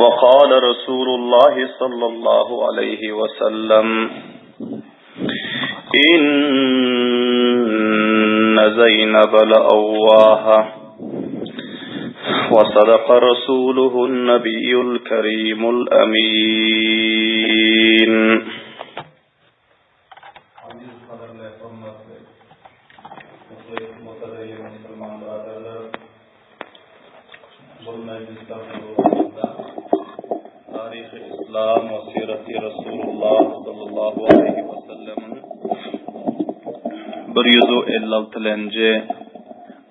وقال رسول الله صلى الله عليه وسلم إن زينب لأواها وصدق رسوله النبي الكريم الأمين Aziz, gadyrly, hormatly, muhlis, mutadayyin musulman byraderler! Bul mejlisde huzurymyzda Taryhy Islam we Siraty Rasulullah sallallahu aleýhi we sellemiň 156-lenji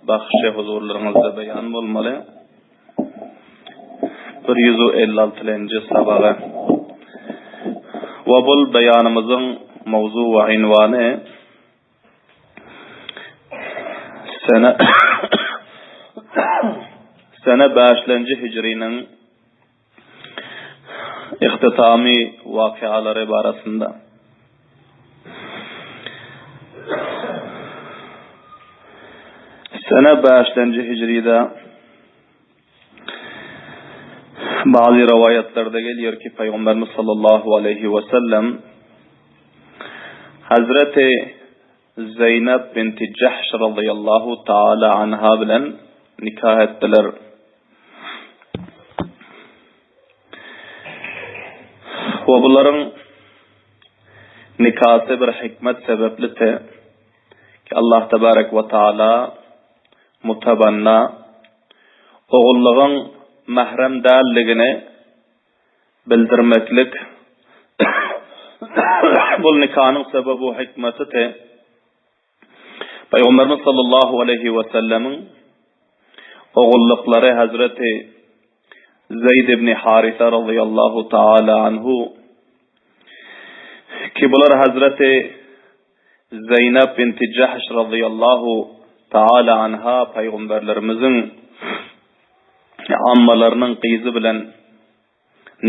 bahşy huzurlaryňyzda beýan bolmaly. 156-lenji sabagy. We bul beýanymyzyň mowzu we ynwany sene sene bäşlenji hijriniň ihtitamy wakyalary barasynda. Sene bäşlenji hijride Bazy rowaýatlarda gelýär ki, Pygamberimiz sallallahu aleýhi we sellem Hazreti Zeýnep binti Jahş radiyallahu taala anha bilen nikah etdiler. We bularyň nikasy bir hikmet sebepli te ki Allah tebarek we taala mutabanna ogullygyň mährem däldigini bildirmeklik bul nikanyň sebebi we hikmeti te Pygamberimiz sallallahu aleýhi we sellemiň ogullyklary Hazreti Zeýd ibn Harisa radiyallahu taala anhu ki bular Hazreti Zeýnep binti Jahş radiyallahu taala anha pygamberlerimiziň ammalarynyň gyzy bilen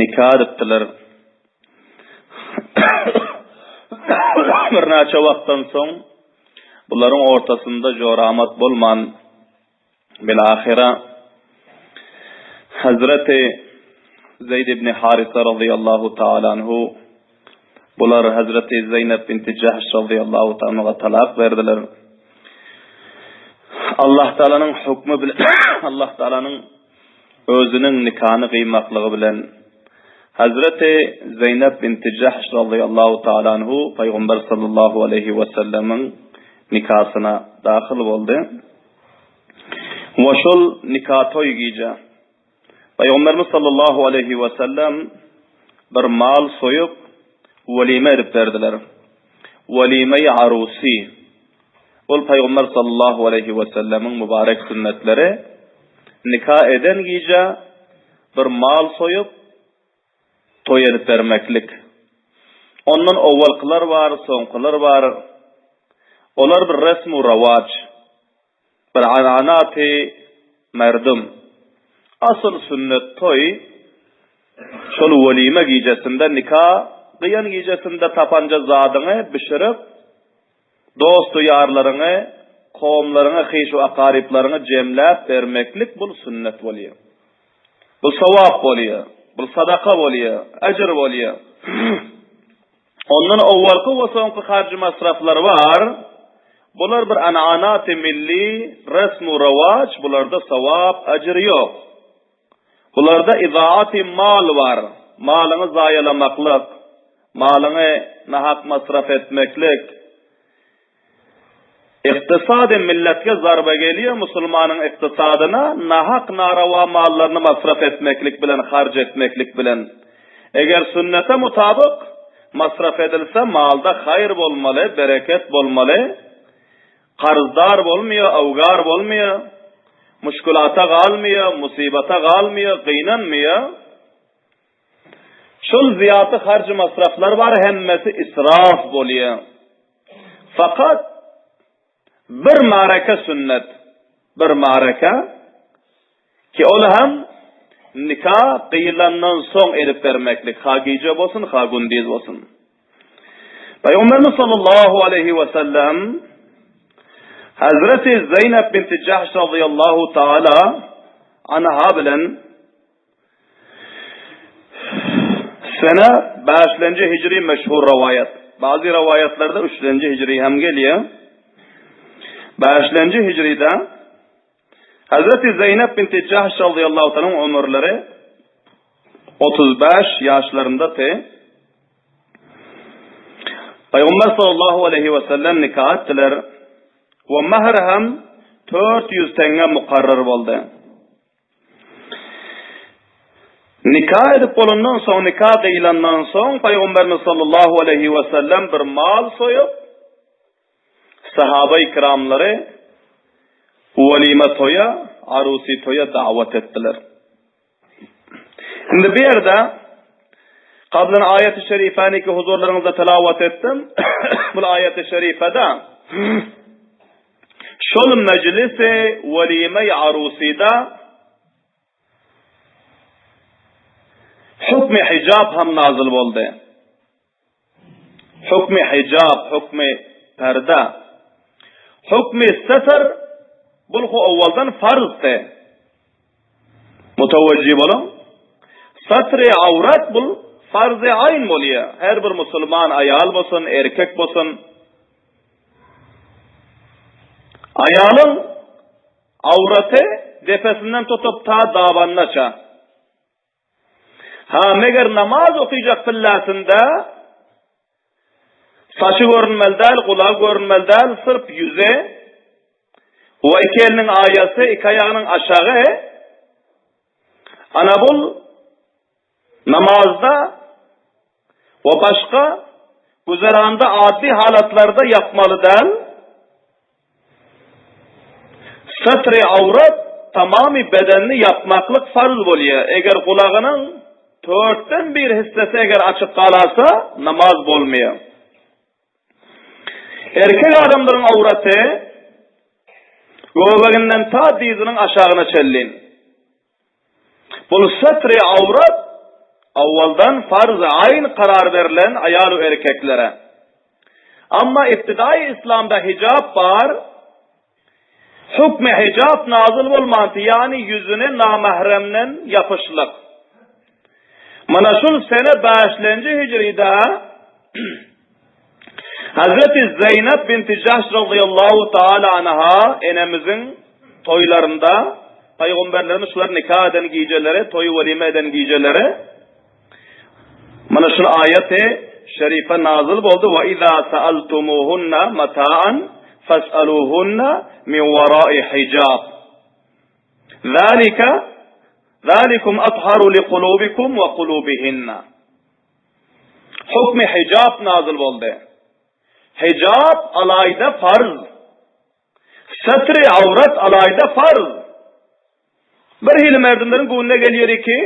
nika edipdiler. Birnäçe wagtdan soň bularyň ortasynda joramat bolman Bil-ahyra Hazreti Zeýd ibn Harisa razyýallahu taala anhu bular Hazreti Zeýnep binti Jahş razyýallahu taala anha talak berdiler. Allah Taalanyň hukmy bilen Allah Taalanyň özüniň nikany gyýmaklygy bilen Hazreti Zeýnep binti Jahş razyýallahu taala anhu Pygamber sallallahu aleýhi we sellemiň nikasyna dahyl boldy. We şol nika toý gije Pygamberimiz sallallahu aleýhi we sellem bir mal soýup welime edip berdiler. Welime-i arusi. Ol Pygamber sallallahu aleýhi we sellemiň mübarek sünnetleri nika eden gije bir mal soýup toý edip bermeklik. Ondan owalkylar bar, soňkular bar. Olar bir resm-u rowaç, bir ananaty merdum. Asyl sünnet toý şol welime gijesinde nika gyýan gijesinde tapanja zadyňy bişirip, dost-u-ýarlaryňy, kowumlaryňy, hyş-u-akaryplaryňy jemläp bermeklik bul sünnet bolýar. Bu sogap bolýar. Bu sadaka bolýar, ejir bolýar. Ondan owalky we soňky harjy-masraflar bar. Bular bir ananaty milli, resm-u rowaç, bularda sogap, ejir ýok. Bularda izaaty mal bar. Malyňy zaýalamaklyk, malyňy nahak masraf etmeklik, Ykdysady milletge zarba gelýär, musulmanyň ykdysadyna nahak narawa mallaryny masraf etmeklik bilen harç etmeklik bilen. Eger sünnete mutabyk masraf edilse malda haýyr bolmaly, bereket bolmaly, karzdar bolmaýar, awgar bolmaýar, muşkulata galmaýar, musybata galmaýar, gynanmaýar. Şol zyýaty harjy-masraflar bar, hemmesi israf bolýar. Fakat bir mareke sünnet, bir mareke ki ol hem nika gyýylandan soň edip bermeklik, ha gije bolsun, ha gündiz bolsun. Pygamberimiz sallallahu aleýhi we sellem. Hazreti Zeýnep binti Jahş razyýallahu taala anha bilen sene bäşlenji hijri meşhur rowaýat. Bazı rowaýatlarda üçlenji hijri hem gelýär. Bäşlenji hijride Hazreti Zeýnep binti Jahş razyýallahu taala ömürleri 35 ýaşlarynda te Pygamber sallallahu aleyhi ve sellem nikah etdiler we mahr hem 400 teňňe mukarrar boldy. Nikah edip bolandan soň, nikah gyýlandan soň Pygamberimiz sallallahu aleyhi ve sellem bir mal soýup sahaba-i kiramlary welime toýa, arusi toýa dawet etdiler. Indi bu ýerde kablan aýaty şerifäni ki huzurlaryňyzda tilawat etdim. Bu aýaty şerifede şol mejlisi welime arusida hukmy hijab hem nazil boldy. Hukmy hijab, hukmy perde. Hukmy satr bul owaldan farzdy. Mutawajjih boluň. Satry awrat bul farz-y aýn bolýar. Her bir musulman aýal bolsun, erkek bolsun. Aýalyň awraty depesinden tutup ta dabanynaça. Ha, meger namaz okyjak pillasynda saçy görünmeli däl, gulagy görünmeli däl, syrp ýüzi we iki eliniň aýasy, iki aýagynyň aşagy. Ana bul namazda we başga güzeranda adi halatlarda ýapmaly däl. Satry awrat tamamy bedenini ýapmaklyk farz bolýar. Eger gulagynyň törtden bir hissesi eger açyk galasa, namaz bolmaýar. Erkek adamlaryň awraty göbeginden ta dyzynyň aşagyna çenli. Bul satry awrat awwaldan farz-y aýn karar berlen aýal we erkeklere. Amma ibtidaýy islamda hijab bar, hukmy hijab nazyl bolmandy, ýagny ýüzüni namahremden ýapyşlyk. Mana şul sene bäşlenji hijride Hazreti Zeýnep binti Jahş razyýallahu taala anha enemiziň toýlarynda pygamberlerimiz şular nika eden gijeleri, toý welime eden gijeleri mana şu aýaty şerife nazyl boldy we iza sa'altumuhunna mata'an fas'aluhunna min wara'i hijab. Zalika zalikum atharu liqulubikum we qulubihinna. Hukmy hijab nazyl boldy. Hijab alaýda farz. Satry awrat alaýda farz. Bir hili merdimleriň göwnüne gelýär ki,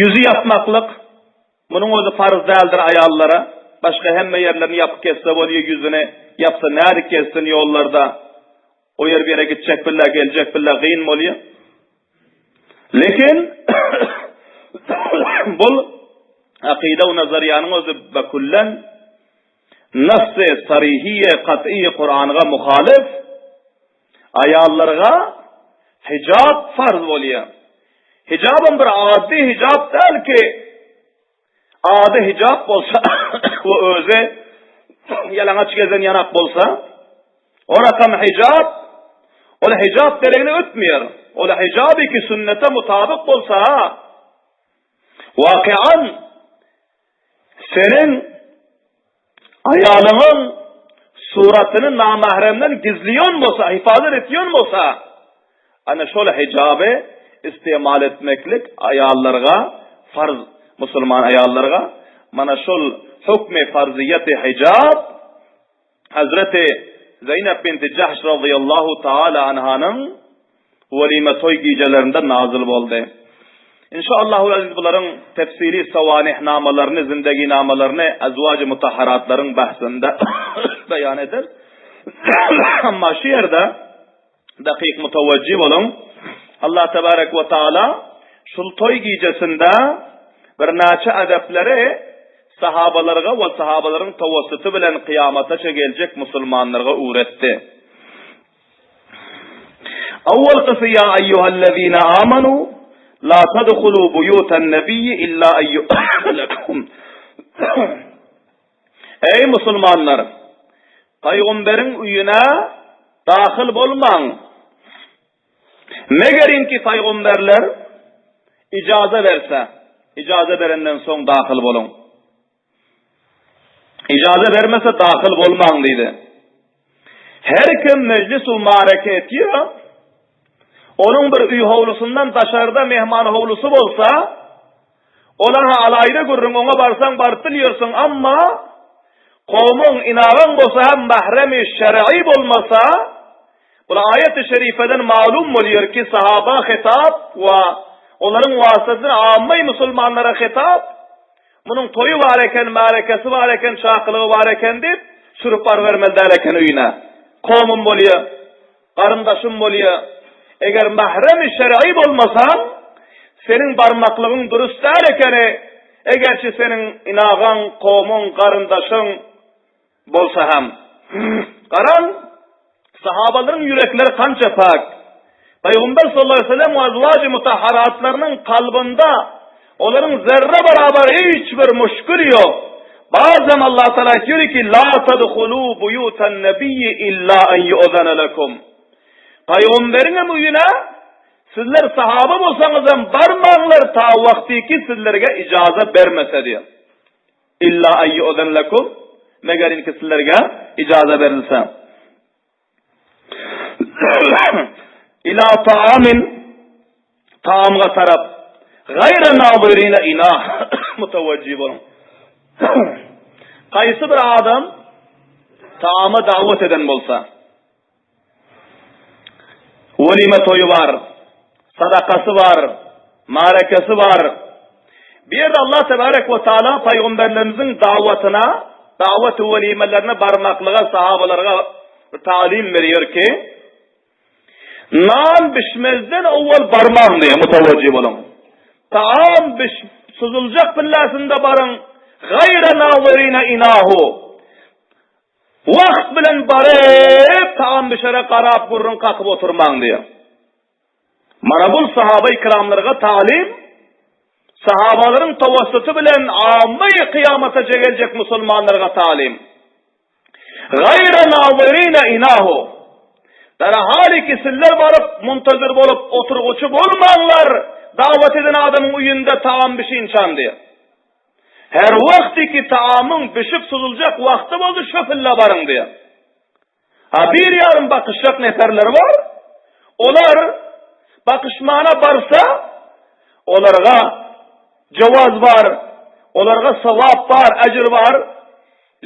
ýüzi ýapmaklyk munuň özi farz däldir aýallara. Başga hemme ýerlerini ýapyp gezse bolýar, ýüzüni ýapsa nädip gezsin ýollarda. O ýer bir ýere gitjek billä, geljek billä gyn bolýar. Lekin bul akyda we nazariýanyň özi bekullen nassy sarihiýe kat'yýe Kur'an'a muhalif aýallarga hijab farz bolýar. Hijabam bir ady hijab däl ki Ady hijap bolsa we özi ýalaňaç gezen ýanak bolsa, o rakam hijap, ol hijap deregini ötmeýär. Ol hijaby ki sünnete mutabyk bolsa, wakian seniň aýalyňyň suratyny namahremden gizliýon bolsa, hifazat etýon bolsa, ana şol hijaby istimal etmeklik aýallarga farz, musulman aýallarga mana şol hukmy farzyýeti hijab Hazreti Zeýnep binti Jahş razyýallahu taala anhanyň welime toý gijelerinde nazyl boldy. Inşaallahu aziz bularyň tefsiri sawanih namalaryny, zindegi namalaryny azwaj-y mutahharatlaryň bahsynda beýan eder. Amma şu ýerde dakyk mutawajjih boluň. Allah tebarek we taala şul toý gijesinde birnäçe edepleri. sahabalarga we sahabalaryň tawassuty bilen kyýamataça geljek musulmanlarga öwretdi. Awwalkysy ýa eýýuhellezine amanu la tadhulu buýutan nebiyyi illa en yu'zene lekum. Eý musulmanlar! Pygamberiň öýüne dahyl bolmaň. Megerinki pygamberler ijaza berse, ijaza berenden soň dahyl boluň. Ijaza bermese dahyl bolmaň diýdi. Her kim mejlis u mareke etýär, onuň bir öý howlusyndan daşarda mehman howlusy bolsa, ola-ha alaýda gürrüň, oňa barsaň baryp bilýärsiň, amma kowmuň, inagaň bolsa hem mahremi şer'i bolmasa, bul aýat-y şerifeden malum bolýar ki, sahaba hitap we olaryň wasytasy ammay musulmanlara hitap, Munuň toýy bar eken, märekesi bar eken, çakylygy bar eken diýip, sürüp barybermeli däl eken öýüne. Kowmum bolýa, garyndaşym bolýa. Eger mähremi şer'i bolmasaň, seniň barmaklygyň dürüst däl ekeni, egerçi seniň inagaň, kowmuň, garyndaşyň bolsa hem. Garaň, sahabalaryň ýürekleri kança päk. Pygamber sallallahu aleyhi ve sellem we azwajy mutahharatlarynyň kalbynda olaryň zerre barabar hiç bir muşkil ýok. Bazam Allah Taala aýtýar ki, la tadhulu buyutan nabiyyi illa en yu'zana lekum. Pygamberiň hem öýüne sizler sahaba bolsaňyz hem barmaňlar ta wagtyky sizlerge ijaza bermese diýär. Illa en yu'zan lekum, meger inki sizlerge ijaza berilse. Ila taamin, taamga tarap, gaýra nazirine inah, mutawajjih boluň. Haýsy bir adam taama dawat eden bolsa, Welime toýy bar, sadakasy bar, marekesi bar. Bu ýerde Allah tebarek we taala pygamberlerimiziň dawatyna, dawat welimelerine barmaklyga sahabalarga talim berýär ki, nan bişmezden owwal barmaň diýýär, mutawajjih boluň. Taam biş suzuljak pillasynda baryň, gaýra nazirina inahu. Wagt bilen baryp, tagam bişere garap gürrüň kakyp oturmaň diýýär. Mana bul sahaba ikramlarga talim, sahabalaryň tawassuty bilen ammaýy kyýamataça geljek musulmanlarga talim. Gaýra nazirina inahu. Dara haliki sizler baryp muntazir bolup oturgyçy bolmaňlar, dawat eden adamyň öýünde tagam bişinçan diýýär. Her wagty ki taamyň bişip suzuljak wagty boldy şo pille baryň diýýär. Ha bir ýarym bakyşjak neferler bar. Olar bakyşmana barsa olarga jawaz bar, olarga sawap bar, ejir bar.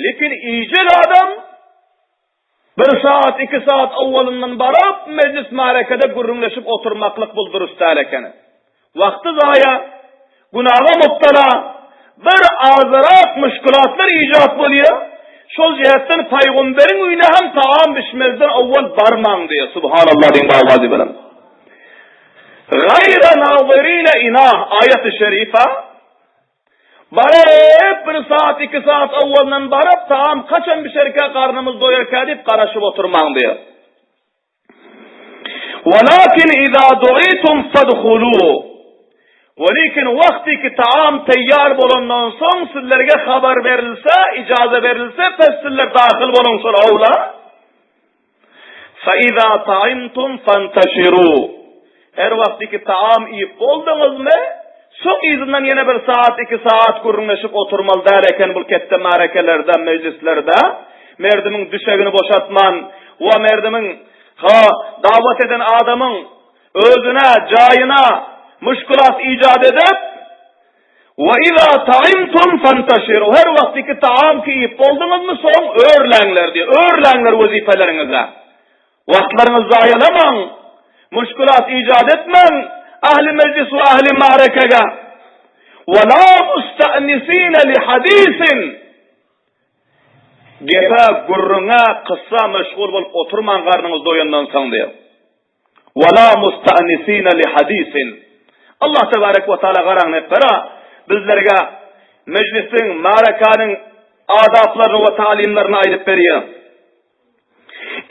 Lekin iýjek adam Bir sagat, iki sagat owalyndan baryp, mejlis-märekede gürrüňleşip oturmaklyk bul dürüst däl ekeni. Wagty zaýa, günaga mubtala, bir azyrak müşkülatlar ijat bolýar. Şol jähetden Pygamberiň öýüne hem tagam bişmezden owal barmaň diýýär. Subhanallah diýiň babazy bilen. Gaýra nazirine inah aýaty şerifa Baryp, bir saat, iki saat owalyndan baryp, tagam haçan bişerkä, garnymyz doýarkä diýip garaşyp oturmaň diýýär. Walakin iza du'itum fadhulu. Walakin wagty ki taam taýýar bolandan soň sizlerge habar berilse, ijaza berilse, pes sizler dahyl boluň şol howla. Fa-iza ta'imtum fantashiru. Her wagtky taam iýip bolduňyzmy, soň yzyndan ýene bir saat, iki saat gürrüňleşip oturmaly däl eken bul ketde märekelerde, mejlislerde. Merdimiň düşegini boşatman we merdimiň, ha, dawat eden adamyň özüne, jaýyna muşkulat ijat edip, Wa iza ta'imtum fantashiru. Her wagtky taam ki iýip bolduňyzmy, soň örläňler diýýär. Örläňler wezipeleriňize. Wagtlaryňyzy zaýalamaň. Muşkulat ijat etmäň. Ahli mejlis we ahli marekege. Wa la musta'nisina li hadisin. Gepe, gürrüňe, kyssa meşgul bolup oturmaň garnyňyz doýandan soň diýýär. Wa la musta'nisina li hadisin. Allah tebarek we taala garaň nepbera bizlerge. mejlisiň, marakanyň adaplaryny we talimlerini aýdyp berýär.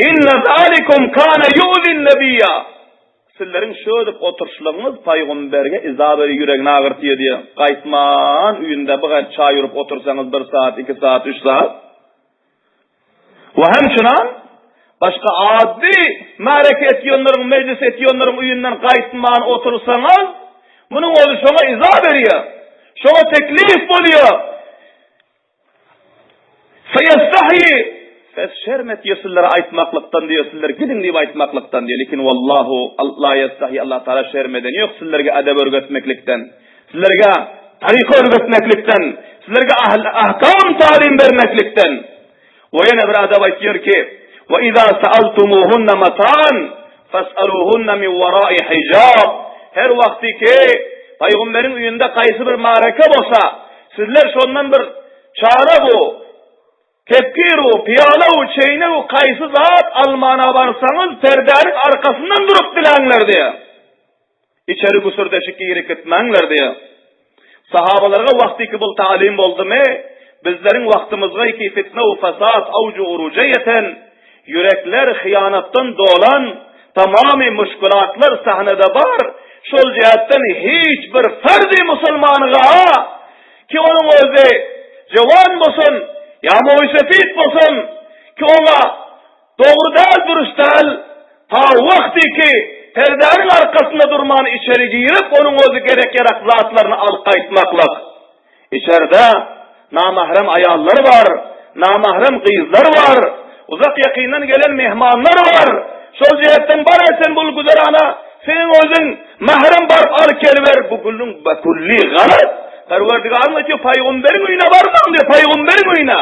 Inne zalikum kana yu'zin nabiyya. Sizleriň şödüp oturyşlygyňyz paýgomberge yza beri ýüregini agyrtýar diýýär. Gaýtman öýünde bir gaýt çaý urup otursaňyz bir saat, iki saat, üç saat. We hemçinan başga ady märeke etýänleriň, mejlis etýänleriň öýünden gaýtman otursaňyz, munuň özi şoňa yza berýär. Şoňa teklip bolýar. Feýestahýi, Ses şerm etýär sizlere aýtmaklykdan diýýär, sizler gidiň diýip aýtmaklykdan diýýär. Lekin wallahu la ýestahýi, Allah Taala şerm eden ýok sizlerge edep örgetmeklikden, sizlerge taryka örgetmeklikden, sizlerge ahkam talim bermeklikden. We ýene bir edep aýtýar ki, Ve iza sa'altumuhunna matan fas'aluhunna min wara'i hijab. Her wagty ki Pygamberiň öýünde gaýsy bir mareke bolsa, Sizler şondan bir çara bu, kepgir bu, pyýala bu, çeýne bu, kaýsy zat almana barsaňyz, perdäniň arkasyndan durup diläňler diýýär. Içeri güsürdeşik girip gitmäňler diýýär. Sahabalarga wagtyky bul talim boldumy, bizleriň wagtymyzga ki fitne u fasat awju uruja ýeten, Ýürekler hyýanatdan dolan, tamamy muşkulatlar sahnada bar, şol jähtden hiç bir ferdi musulmanyga, ki onuň özi jowan bolsun, ýa moýsefit bolsun, ki oňa dogry däl, dürüst däl, ta wagty ki perdäniň arkasynda durman içeri girip, onuň özi gerek-ýarak zatlaryny alyp gaýtmaklyk. Içerde namahrem aýallar bar, namahrem gyzlar bar, uzak-ýakyndan gelen myhmanlar bar. Şol jähetden bar sen bul güzerana, seniň özüň mahrem baryp alyp geliber. Bu gülüň külli galat. Perwerdigaryň aýtýar, paýgamberiň öýüne barmaň diýär, paýgamberiň öýüne.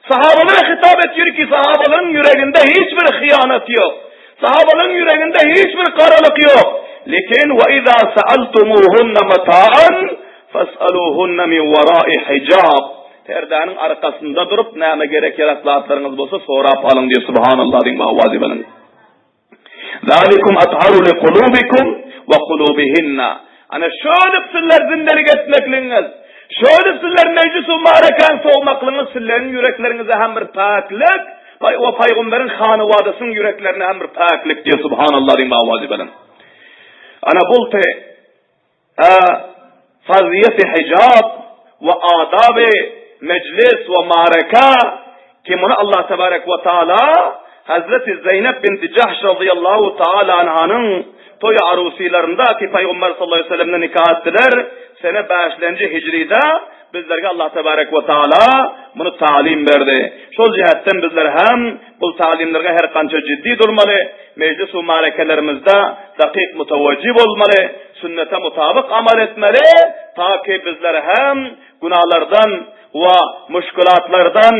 Sahabalara hitap etýär ki, sahabalaryň ýüreginde hiç bir hyýanat ýok. Sahabalaryň ýüreginde hiç bir garalyk ýok. Lekin we iza sa'altumuhunna mata'an fas'aluhunna min wara'i hijab. Perdäniň arkasynda durup näme gerek ýarak zatlaryňyz bolsa sorap alyň diýip subhanallah diýip awaz beriň. Zalikum atharu li kulubikum we kulubihinna. Ana şöyle sizler zindelik etmekligiňiz, şöyle sizler meclis-u mübarekäni sowmaklygyňyz sizleriň ýürekleriňize hem bir päklik we paýgamberiň hanywadasynyň ýüreklerine hem bir päklik diýip subhanallah diýip awaz beriň. Ana bulty Farziyeti hijab we adaby mejlis we mareka ki muny Allah tebarek we taala Hazreti Zeýnep binti Jahş razyýallahu taala anhanyň toý arusylarynda ki Pygamber sallallahu aleyhi ve sellemle nikah etdiler, sene bäşlenji hijride bizlerge Allah tebarek we taala muny talim berdi. Şol jähetden bizler hem bul talimlerge her kança ciddi durmaly, mejlis we marekelerimizde dakyk mutawajjih bolmaly, sünnete mutabyk amal etmeli, ta ki bizler hem günalardan we muşkulatlardan,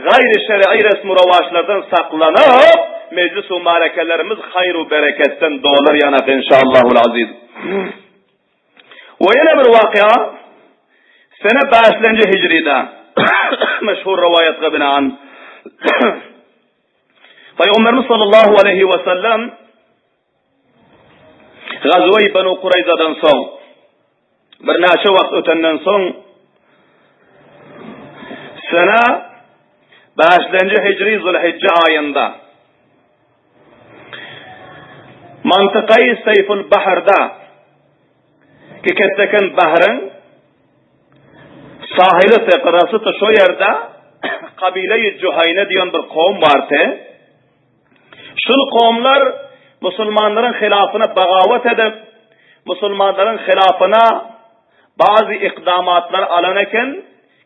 gaýry şer'i resm-u rowaçlardan saklanyp, mejlis we marekelerimiz haýr u bereketden dolar ýanak inşallahul aziz. We ýene bir wakya, sene bäşlenji hijride, meşhur rowaýatga binaen, Pygamberimiz sallallahu aleýhi we sellem Gazwe-i Benu Kureýzadan soň birnäçe wagt ötenden soň sene bäşlenji hijri Zulhijje aýynda Mantykaýy Seýful Bahrda ki ketdeken bahryň sahili gyrasy şo ýerde kabile-i Juhaýne diýen bir kowum bardy. Şul kowumlar musulmanlaryň hilafyna bagawat edip, musulmanlaryň hilafyna bazy ikdamatlar alan eken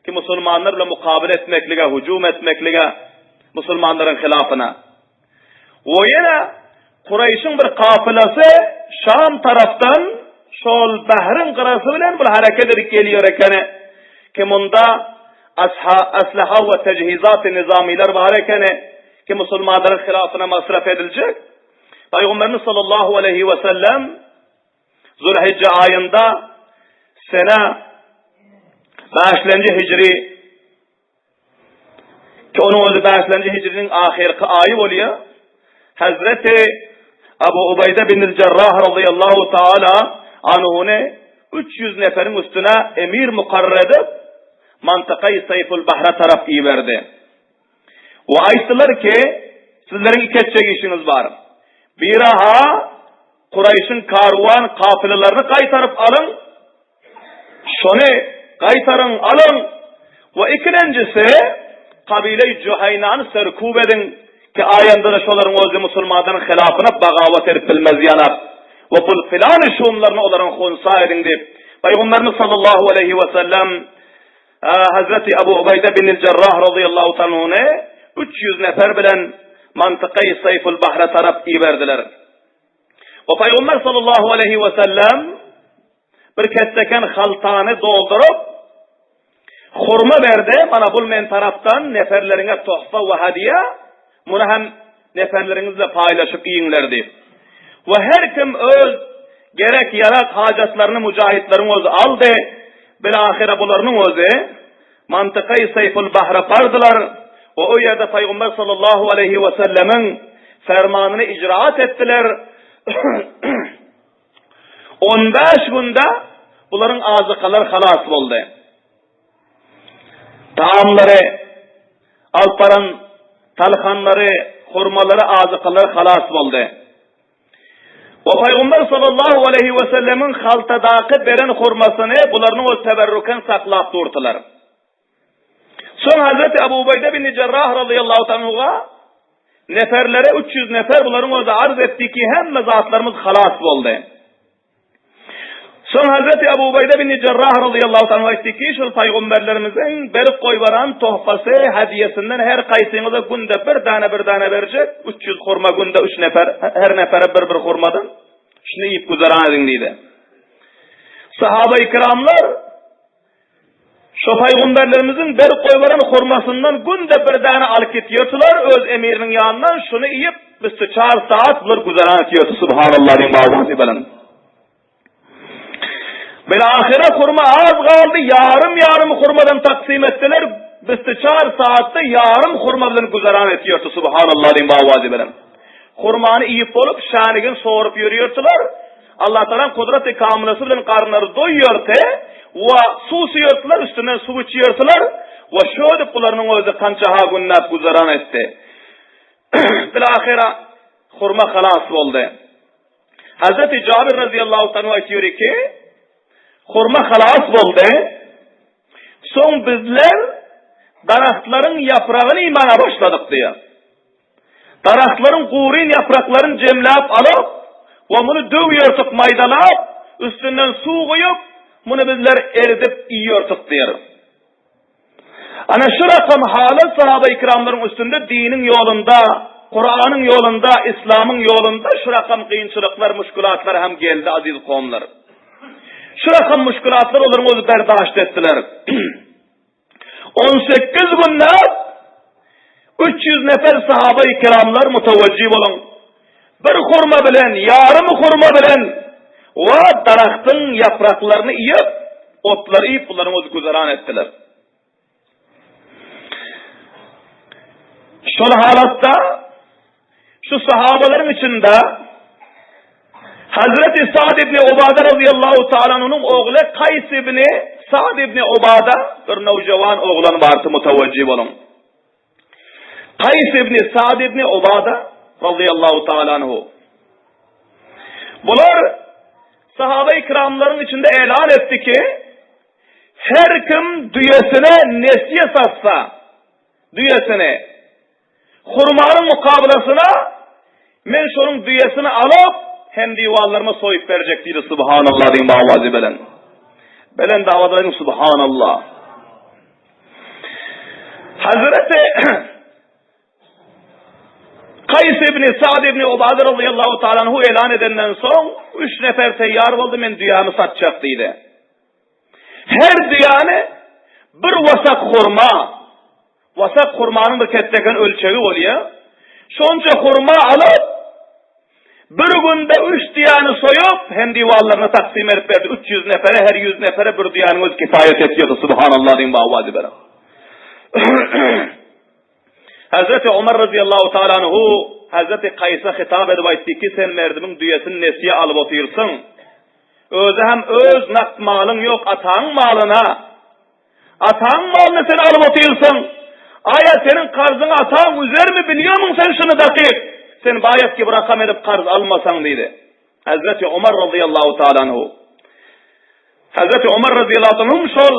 ki musulmanlar bilen mukabele etmeklige, hüjüm etmeklige musulmanlaryň hilafyna. We ýene Kureýşiň bir kafylasy Şam tarapdan şol bahryň gyrasy bilen bir hereket edip gelýär ekeni ki munda aslaha we tejhizat nizamiler bar ekeni ki musulmanlaryň hilafyna masraf ediljek. Pygamberimiz sallallahu aleyhi ve sellem Zulhijje aýynda sene bäşlenji hijri ki onuň özi bäşlenji hijriniň ahyrky aýy bolýar. Hazreti Abu Ubayda bin Jarrah radıyallahu taala anhuny 300 neferiň üstüne emir mukarrer edip. Mantykaýy Seýful Bahra tarap iberdi. We aýtdylar ki, Sizleriň iki etjek işiňiz bar. Biri-ha Kuraýşyň karwan kapylalaryny gaýtaryp alyň, şony gaýtaryň, alyň we ikilenjisi kabileý Juhaýnany serkub ediň ki, aýanda-da şolaryň özi musulmanlaryň hylafyna bagawat edip bilmez ýanak we bul pylany şumlaryny olaryň hunsa ediň diýip, Pygamberimiz sallallahu aleýhi we sellem Hazreti Abu Ubaýda bin Jarrah razyýallahu taala 300 nefer bilen mantykaý Saýful Bahra tarap iberdiler. We Pygamber sallallahu aleýhi we sellem bir kesseken haltany dolduryp hurma berdi. Mana bul men tarapdan neferleriňe tohfa we hadiýa, muny hem neferleriňizle paýlaşyp iýiňler diýip. We her kim öz gerek ýarak hajatlaryny mujahitleriň özi aldy. Bilahyra bularynyň özi Mantykaý Seýful Bahra bardylar we o ýerde Pygamber sallallahu aleýhi we sellemiň fermanyny icraat etdiler. 15 günde bularyň azykalary halas boldy. Taamlary, alyp baran talhanlary, hurmalary, azykalary halas boldy. We Pygamber sallallahu aleýhi we sellemiň haltadaky beren hurmasyny bularynyň öz teberruken saklap durdylar. Soň Hazreti Abu Ubeýde bin Jarrah radıyallahu anhuga neferlere 300 nefer bularyň özi arz etdi ki hemme zatlarymyz halas boldy. Soň Hazreti Abu Ubeýde bin Jarrah radıyallahu anhu aýtdy ki, şol paýgamberlerimiziň berip goýbaran tohfasy, hediýesinden her gaýsyňyza günde bir däne bir däne berjek, 300 hurma günde 3 nefer, her nefere bir bir hurmadan şuny iýip güzeran ediň diýdi. Sahaba-i kiramlar Şo paýgamberlerimiziň berip goýberen hurmasyndan günde bir däne alyp gitýärdiler, öz emiriniň ýanyndan şuny iýip, bisti-çar saat bular güzeran etýärdi, Subhanallah diýiň bawazy bilen. Bilahyra hurma az galdy, ýarym-ýarym hurmadan taksym etdiler, bisti-çar saatda ýarym hurma bilen güzeran etýärdi, Subhanallah diýiň bawazy bilen. Hurmany iýip bolup, şänigini sorup ýörýärdiler. Allatagalaň kudraty kamylasy bilen garynlary doýýardy we suw suýardylar, üstünden suw içýärdiler we şödüp bularynyň özi kança-ha günläp güzeran etdi. Bilahyra hurma halas boldy. Hazreti Jabir razyýallahu anhu aýtýar ki, hurma halas boldy. Soň bizler daragtlaryň ýapragyny iýmäge başladyk diýýär. Daragtlaryň guryn ýapraklaryny jemläp alyp we muny döwýärdik, maýdalap, üstünden suw guýup, muny bizler eridip iýýärdik diýer. Ana şu rakam halat sahaba-ikramlaryň üstünde diniň ýolunda, Kuranyň ýolunda, Islamyň ýolunda şu rakam kynçylyklar, muşkulatlar hem geldi aziz kowumlar. Şu rakam muşkulatlar olaryň özi berdaşt etdiler. 18 günläp 300 nefer sahaba-i kiramlar mutawajjih boluň. Bir hurma bilen, ýarym hurma bilen we daragtyň ýapraklaryny iýip, otlary iýip bularyň özi güzeran etdiler. Şol halatda Şu sahabalaryň içinde Hazreti Sa'd ibn Ubada radıyallahu ta'ala anhu'nyň ogly Kaýs ibn Sa'd ibn Ubada bir nowjawan oglan bardy mutawajjih boluň. Kaýs ibn Sa'd ibn Ubada radıyallahu ta'ala anhu. Bular sahaba-i kiramlaryň içinde elan etdi ki, her kim düýesine nesiye satsa, düýesini Hurmanyň mukabylasyna men şonuň düýesini alyp, hem diwallaryma soýup berjek diýdi. Subhanallah diýiň bawazy bilen. Belent awazda aýdyň Subhanallah. Hazreti Kaýs ibn Sa'd ibn Ubada radıyallahu ta'ala anhu elan edenden soň üç nefer teýýar boldy, men düýämi satjak diýdi. Her düýäni bir wasak hurma, wasak hurmanyň bir ketdeken ölçegi bolýar. Şonça hurma alyp, bir günde üç düýäni soýup, hem diwallaryna taksym edip berdi. 300 nefere, her 100 nefere bir düýäniň özi kifaýat etýärdi. Subhanallah diýiň bawazy beren. Hazreti Omar radiyallahu ta'ala anhu Hazreti Kaýsa hitap edip aýtdy ki, sen merdimiň düýesini nesiýe alyp otyrsyň. Özi hem öz nagt malyň ýok, ataň malyna. Ataň malyny sen alyp otyrsyň. Aýa seniň karzyňy ataň üzermi bilýärmiň sen şuny dakyk? Sen baýat ki bir rakam edip karz almasaň diýdi. Hazreti Omar razyýallahu taala anhu. Hazreti Omar razyýallahu taala anhu şol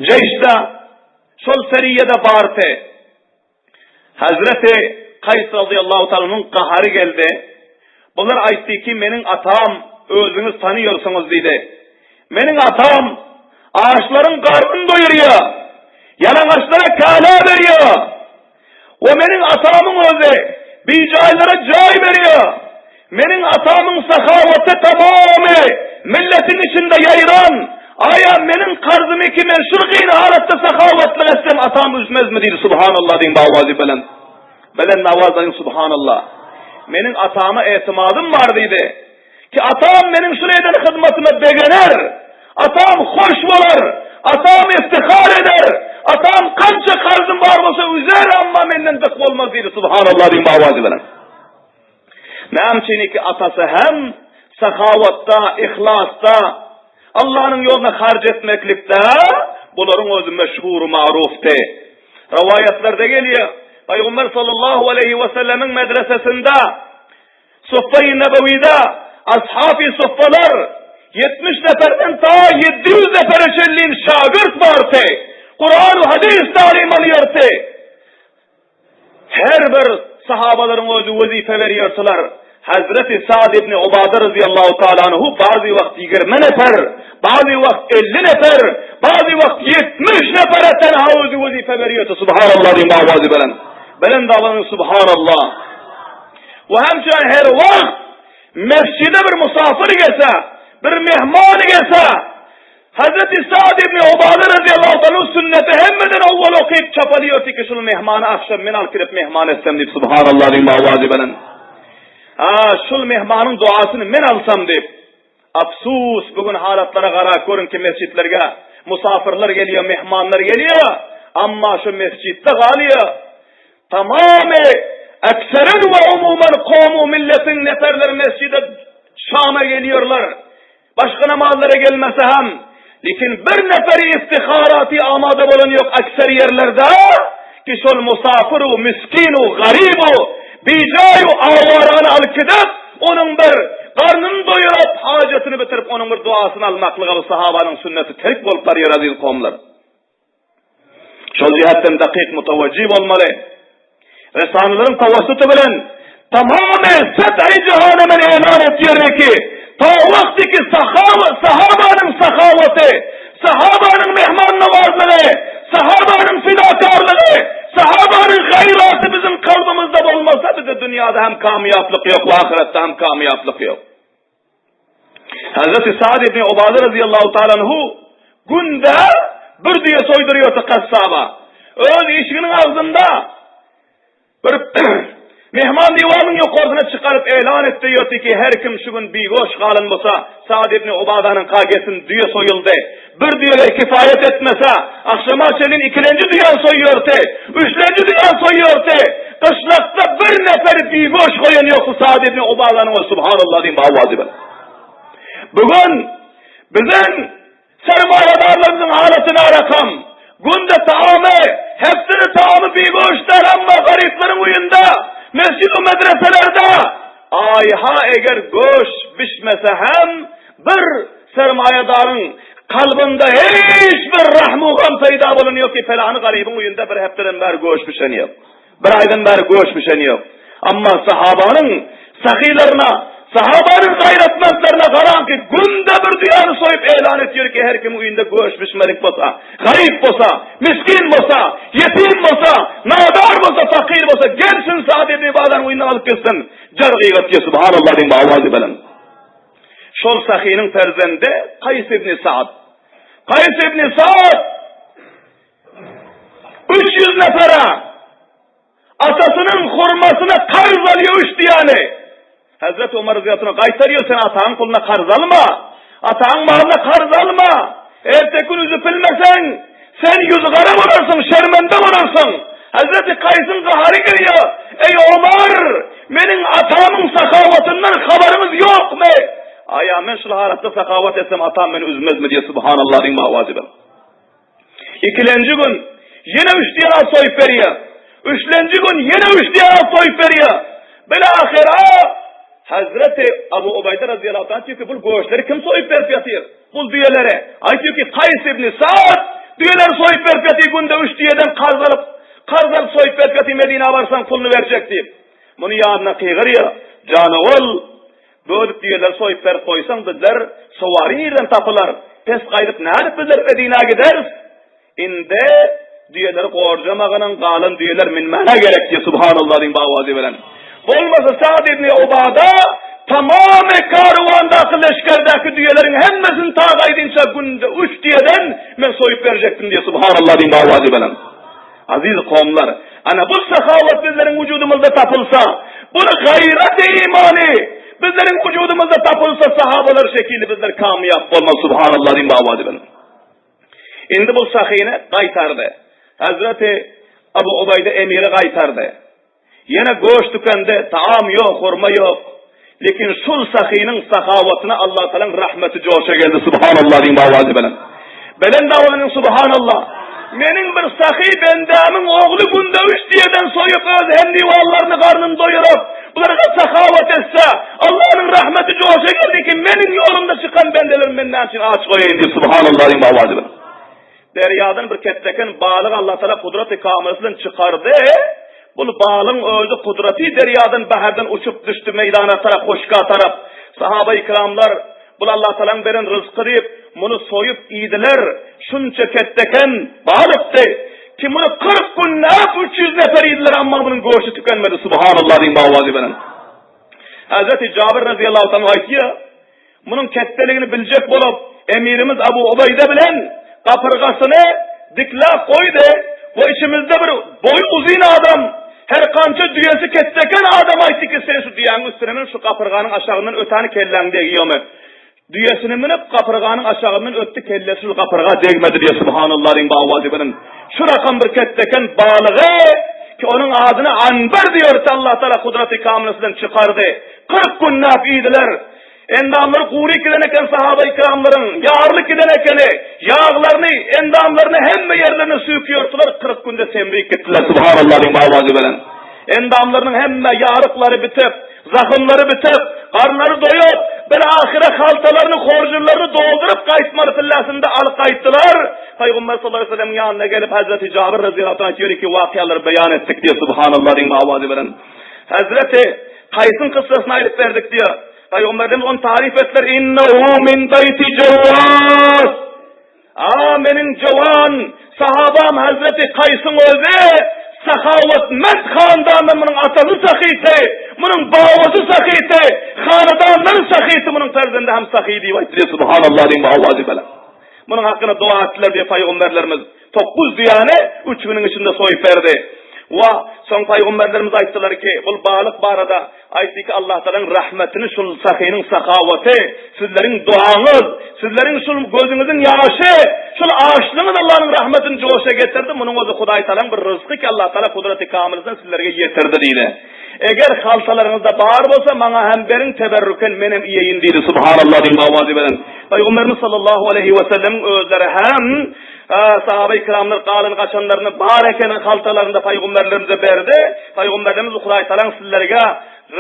jeýşde şol seriýede bardy. Hazreti Kaýs razyýallahu taala gahary geldi. Bular aýtdy ki, meniň atam özüňiz tanyýarsyňyz diýdi. Meniň atam açlaryň garnyny doýurýar. Ýalaňaçlara käle berýär. We meniň atamyň özi bijaýlara jaý berýär. Meniň atamyň sahawaty tamamy milletiň içinde ýaýran. Aýa meniň karzymy ki men şul gyn halatda sahawatlyk etsem atam üzmezmi diýdi. Subhanallah diýiň bawazy belent. Belent awaz aýyň subhanallah. Meniň atama etimadym bar diýdi. Ki atam meniň şul eden hyzmatyma begener. Atam hoş bolar. Atam iftihar eder. Atam kança karzym bar bolsa üzer amma menden dyk bolmaz diýdi. Subhanallah diýiň bawazy belent. Näme üçin ki atasy hem sahawatda, ihlasda, Allanyň ýoluna harç etmeklikde bularyň özi meşhur marufdy. Rowaýatlarda gelýär, Pygamber sallallahu aleýhi we sellemiň medresesinde Suffa-i Nebewide ashab-y suffalar 70 neferden ta 700 nefere çenli şagirt bardy. Kuran we hadys talim alýardy. Her bir sahabalaryň özi wezipe berýärdiler. Hazreti Sa'd ibn Ubada razyýallahu taala anhu bazy wagt 20 nefer, bazy wagt 50 nefer, bazy wagt 70 nefere tenha özi wezipe berýärdi. Subhanallah diýip awazy belent. Belent awazy subhanallah. We hemçe her wagt mesjide bir musafir gelse, bir mehman gelse, Hazreti Sa'd ibn Ubada razyýallahu anhu sünneti hemmeden owwal okyp çapalýardy ki şul mehmany akşam men alyp gelip mehman etsem diýip subhanallah diýip awazy belent. Ha şul mehmanyň duasyny men alsam diýip. Afsus bu gün halatlara garap görün ki mesjitlerge musafirler gelýär, mehmanlar gelýär, amma şu mesjitde galýar. Tamamy ekseren we umuman kowmu milletiň neferleri mesjide Şama gelýärler. Başga namazlara gelmese hem, lekin bir neferi iftiharaty amada bolan ýok ekser ýerlerde, ki şol musafir u miskin u garyb u bijaý u awarany alyp gidip, onuň bir garnyny doýuryp, hajatyny bitirip, onuň bir duasyny almaklyga bu sahabanyň sünneti terk bolup barýar aziz kowumlar. Şol jihetden dakyk mutawajjih bolmaly. Resanylaryň tawassuty bilen tamamy set'i jahana men elan etýärin ki, ta wagty ki sahaba, sahabanyň sahawaty, sahabanyň mehman nawazlygy, sahabanyň fidakarlygy, sahabanyň gaýraty biziň kalbymyzda bolmasa, bizde dünýäde hem kamýaplyk ýok, ahyretde hem kamýaplyk ýok. Hazreti Sa'd ibn Ubada radıyallahu ta'ala anhu günde bir düýe soýdurýardy kassaba. Öz işiginiň agzynda bir mehman diwarynyň ýokarsyna çykaryp elan etdi ýördi ki her kim şu gün bigoş galan bolsa Sa'd ibn Ubadanyň kagesin düýe soýuldy. Bir düýe kifaýet etmese akşama çenli ikilenji düýe soýýardy. Üçlenji düýe soýýardy. Gyşlakda bir neferi bigoş goýan ýokdy Sa'd ibn Ubadanyň subhanallah diýip awazy bilen. Bugün biziň sermaýadarlarymyzyň halatyna rakam. Günde taamy, hepdede taamy bigoş däl, amma garyplaryň öýünde, mesjid we medreselerde aýha eger göş bişmese hem bir sermaýadaryň kalbynda hiç bir rahmu gam peýda bolan ýok ki, pelany garybyň öýünde bir hepdeden bäri göş bişen ýok. Bir aýdan bäri göş bişen ýok. Amma sahabanyň sahylaryna, sahabanyň gaýratmentlerine garaň ki, günde bir düýäni soýup elan etýär ki, her kimiň öýünde göş bişmedik bolsa, garyp bolsa, miskin bolsa, ýetim bolsa, nadar bolsa, fakyr bolsa, gelsin Sa'd ibn Ibadanyň öýünden alyp gitsin. Jar gygyrt subhanallah diýip awazy belent. Şol sahynyň perzendi Kaýs ibn Sa'd. Kaýs ibn Sa'd 300 nefere atasynyň hurmasyna karz alýar üç diýeni. Hazreti Omar radıyallahu anh gaýtarýar sen ataň puluna karz alma. Ataň malyna karz alma. Erteki gün üzüp bilmeseň, sen ýüzi gara bolarsyň, şermende bolarsyň. Hazreti Kaýsyň gahary gelýär. Eý Omar, meniň atamyň sahawatyndan habaryňyz ýokmy? Aýa men şul halatda sahawat etsem atam meni üzmezmi diýýär subhanallah diýiň mawazy bilen. Ikilenji gün ýene üç düýe at soýup berýär. Üçlenji gün ýene üç düýe at soýup berýär. Bilahyra Hazreti Abu Ubaýda razyýallahu anh diýýär ki, bul göçleri kim soýup berip ýatyr? Bul düýeleri. Aýtýar ki, Kaýs ibn Sa'd düýeleri soýup berip ýatyr, günde üç düýeden karz alyp, karz alyp soýup berip ýatyr, Medinä barsaň puluny berjek diýip. Muny ýanyna gygyrýar. Jan ogul, bödük düýeleri soýup berip goýsaň bizler sowary nirden tapylar? Pes gaýdyp nädip bizler Medinä gideris? Indi düýeleri gorjamagynyň galan düýeler minmäne gerek diýip subhanallah diýip bawazy bilen. Bolmasa Sa'd ibn Ubada tamamy karwandaky leşgerdäki düýeleriň hemmesini ta gaýdynça günde üç düýeden men soýup berjekdim diýip subhanallah diýip bawazy bilen. Aziz kowumlar, ana bu sahawat bizleriň wujudymyzda tapylsa, bu gaýrat imany bizleriň wujudymyzda tapylsa sahabalar şekili bizler kamyýap bolmaz subhanallah diýip bawazy bilen. Indi bu sahyny gaýtardy. Hazreti Abu Ubaýda emiri gaýtardy. Ýene göş tükendi, taam ýok, hurma ýok. Lekin şul sahynyň sahawatyna Allah Tagalaň rahmeti joşa geldi. Subhanallah diýiň bawazy bilen. Belent awazynyň subhanallah. Meniň bir sahy bendämiň ogly günde üç diýeden soýup öz hemdiwanlaryny garnyny doýuryp, bularga sahawat etse, Allanyň rahmeti joşa geldi ki, meniň ýolumda çykan bendelerim men näme üçin aç goýaýyn diýip subhanallah diýiň bawazy bilen. Derýadan bir ketdeken balyk Allah Taala gudraty kamylysy bilen çykardy. Bul balygyň özi gudraty derýadan bahardan uçup düşdi meýdana tarap, huşka tarap. Sahaba-i kiramlar Bul Allah Tagalaň beren ryzky diýip, muny soýup iýdiler. Şunça ketdeken balykdy. Ki muny 40 günläp 300 nefer iýdiler, amma munuň göşi tükenmedi. Subhanallah diýiň bawazy bilen. Hazreti Jabir razyýallahu anh aýtýar, munuň ketdeligini biljek bolup, emirimiz Abu Ubaýda bilen gapyrgasyny dikläp goýdy we içimizde bir boýy uzyn adam, Her kança düýesi ketdeken adam aýtdy ki, sen şu düýäniň üstüne münüp, şu gapyrganyň aşagyndan ötäni kelläň degýärmi? Düýesine münüp, gapyrganyň aşagyndan ötdi, kellesi şul gapyrga degmedi diýýär, subhanallah diýiň bawazy bilen. Şu rakam bir ketdeken balygy, ki onuň adyny anbar diýerdi, Allah Taala kudraty kamylysy bilen çykardy. 40 günläp iýdiler. Endamlary gury giden eken sahaba-ikramlaryň, ýarylyp giden ekeni, ýaglaryny, endamlaryny hemme ýerlerini süýkýörtüler, 40 günde semrip gitdiler, subhanallah diýip awazy bilen. Endamlarynyň hemme ýaryklary bitip, zahymlary bitip, garnlary doýup, bir ahyra haltalaryny, horjunlaryny dolduryp gaýtmaly pillasynda alyp gaýtdylar. Pygamber sallallahu aleyhi ve sellemiň ýanyna gelip Hazreti Jabir razyýallahu anh aýtýar ki, wakyalary beýan etdik diýip subhanallah diýip awazy bilen. Hazreti Kaýsyň kyssasyny aýdyp berdik diýýär. Pygamberimiz ony taryp etdiler, Innehu min beýti Jawwas. A meniň jowan sahabam Hazreti Kaýsyň özi sahawatmend handandan munuň atasy sahyty, munuň babasy sahyty, hanadanlary sahyty, munuň perzendi hem sahy diýip aýtdy. Subhanallah diýip awazy bilen. Munuň hakyna doga etdiler diýip pygamberlerimiz. Tokguz düýäni üç günüň içinde soýup berdi. Wa, soň pygamberlerimiz aýtdylar ki, bul balyk barada aýtdy ki, Allah Tagalaň rahmetini şul sahynyň sahawaty, sizleriň duaňyz, sizleriň şul gözüňiziň ýaşy, şul açlygyňyz Allanyň rahmetini joşa getirdi, munuň özi Hudaý Tagalaň bir ryzky ki, Allah Tagala kudraty kamylysyny sizlerge ýetirdi diýdi. Eger haltalaryňyzda bar bolsa, maňa hem beriň, teberrüken menem iýeýin diýdi. Subhanallah diýip awazy bilen. Pygamberimiz sallallahu aleýhi we sellemiň özleri hem sahaba-i kiramlar galan gaçanlaryny bar ekeni haltalarynda pygamberlerimize berdi. Pygamberlerimiz Hudaý Tagalaň sizlerge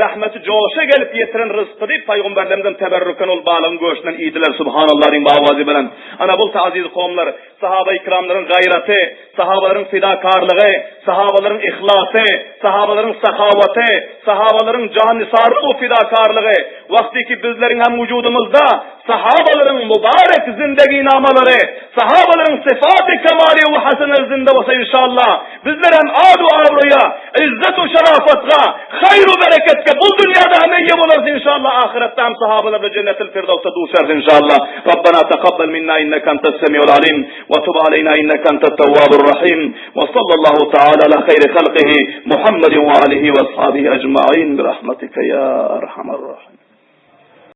rahmeti joşa gelip ýetiren ryzky diýip pygamberlerimizden teberrüken ol balygyň göşünden iýdiler. Subhanallah diýip awazy bilen. Ana bu aziz kowumlar, sahaba-i kiramlaryň gaýraty, Sahabalaryň fidakarlygy, sahabalaryň yhlasy, sahabalaryň sahawaty, sahabalaryň jannisarlygy we fidakarlygy, wagtyky bizleriň hem wujudymyzda sahabalaryň mubarek zindeginamalary, sahabalaryň syfaty kemali we haseneleri zinde bolsa inşallah, bizler hem ad-u abraýa, izzet u şerafatga, haýr u bereketge bu dünýäde hem eýe bolarys inşallah, ahyretde hem sahabalar bilen jennetil firdawsda duşarys inşallah. Rabbena takabbal minna inneke entes semiul alim. Ve tub aleyna inneke entet tevvabur rahim. Ve sallallahu taala ala hayri halqihi Muhammedin ve alihi ve ashabihi ecmaîn bi rahmetike ya erhamer rahimin.